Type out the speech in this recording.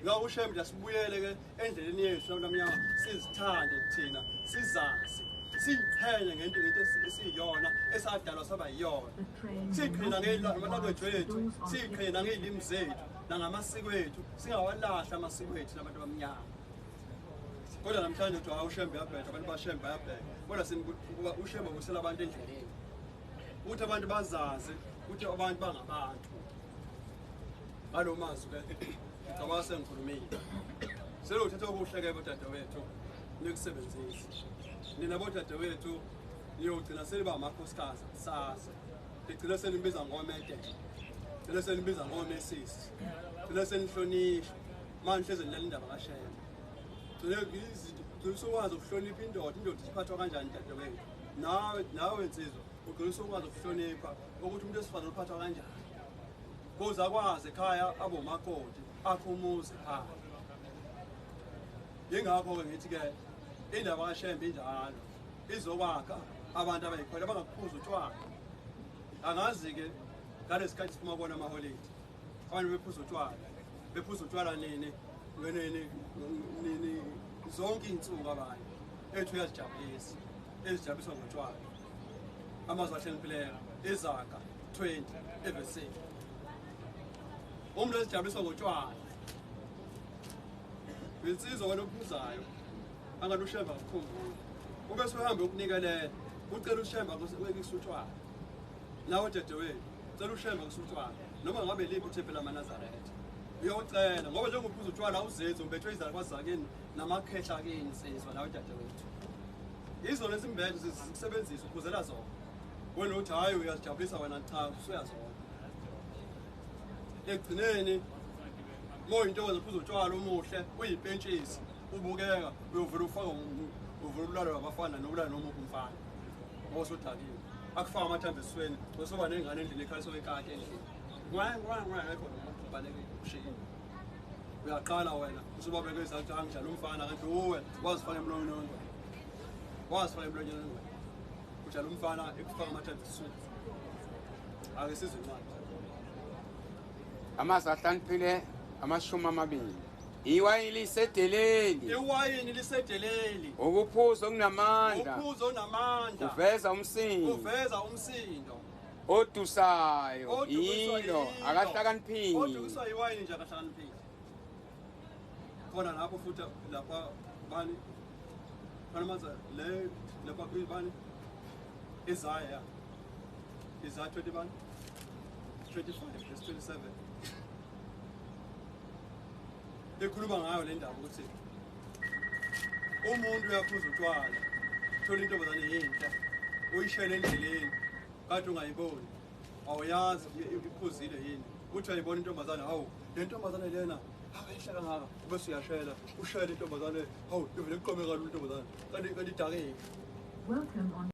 Ngakho uShembe nje asibuyele ke endleleni yethu nabantu abamnyama, sizithande thina, sizazi, siyiqhenye ngento esiyiyona, esadalwa saba yiyona. Siyiqhenya ngama-language wethu, siyiqhenya nangey'limi zethu nangamasiko ethu, singawalahli amasiko ethu nabantu abamnyama. Kodwa namhlanje kuthiwa hawu uShembe uyabheda, abantu baShembe bayabheda. Kodwa kuba uShembe ubuyisela abantu endleleni, ukuthi abantu bazazi ukuthi abantu bangabantu. Ngalo mazwi ke ngicabanga sengikhulumile. Selothatha okuhle ke bodadewethu nikusebenzise. Nina bodadewethu niyogcina seliba amakhosikazi kusasa. Nigcina senibiza ngomedele, gcina senibiza ngomesisi, gcina senihlonishwa. Manje hleze nilela indaba kaShembe. Gcina izinto, gcina usukwazi ukuhlonipha indoda, indoda isiphathwa kanjani dadewethu. Nawe nsizwa ugcina usukwazi ukuhlonipha ukuthi umuntu wesifazane uphathwa kanjani. Kuze akwazi ekhaya abomakoti akhe umuzi ekhaya. Yingakho-ke ngithi-ke indaba kaShembe injalo, izokwakha abantu abayikhona abangakuphuza utshwala. Angazi-ke ngalesi sikhathi siphuma kona amaholidi, abantu bephuza utshwala, bephuza utshwala nini nini nini zonke iy'nsuku abanye ethu uyazijabulisa, ezijabulisa ngotshwala. Amazwi ahloniphileyo, Izaga 20 evesini. Umuntu ezijabulisa ngotshwala, insizwa wena ophuzayo angathi uShembe akukhumbuli, ube usuhambe ukunikelela, ucela uShembe akuyekise utshwala. Nawe dadewethu cela uShembe akuse utshwala, noma ngabe liphi ithempeli lamaNazaretha uyocela, ngoba njengoba uphuza utshwala awuzenzi, umbethwe izalukwazi zakini namakhehla akini nsizwa. Nawe dadewethu izona ezimbethe zikusebenzisa uphuzela zona, wena uthi hhayi uyazijabulisa wena, cha usuyazona. Ekugcineni uma uyintokozo uphuza utshwala umuhle uyipentshisi ubukeka, uyovula ufake uvula ulalo wabafana nokulala nomuphi umfana ngoba usudakiwe, akufaka amathambo esisweni, usoba nengane endlini ekhaliswa ikati endlini, ngwa ngwa ngwa, ngekho nomuntu ubaleke ushiye. Uyaqala wena usubabeke izandla, angidlala umfana, kanti uwe wazifaka emlonyeni wengwe, wazifaka emlonyeni wengwe, udlala umfana ekufaka amathambo esiswini. Ake sizwe incwadi. Amazwi ahlaniphile 20. Iwayini lisedeleli. Iwayini lisedeleli. Ukuphuza okunamandla. Ukuphuza onamandla. Kuveza umsindo. Kuveza umsindo. Odusayo yilo akahlakaniphile. Odukiswa iwayini nje akahlakaniphile. Khona lapho futhi lapha bani? Khona manje le lapha bani? Isaiah. Isaiah 21 25 verse 27. Ekhuluma ngayo le ndaba ukuthi umuntu uyaphuza utshwala, thola intombazane yinhle, uyishele endleleni kade ungayiboni, awuyazi iphuzile yini, uthi uyayibona intombazane, hawu le ntombazane lena akayihle kangaka, ubese uyashela, ushele intombazane, hawu ivele iqome kalula intombazane, kanti idakile. Welcome on.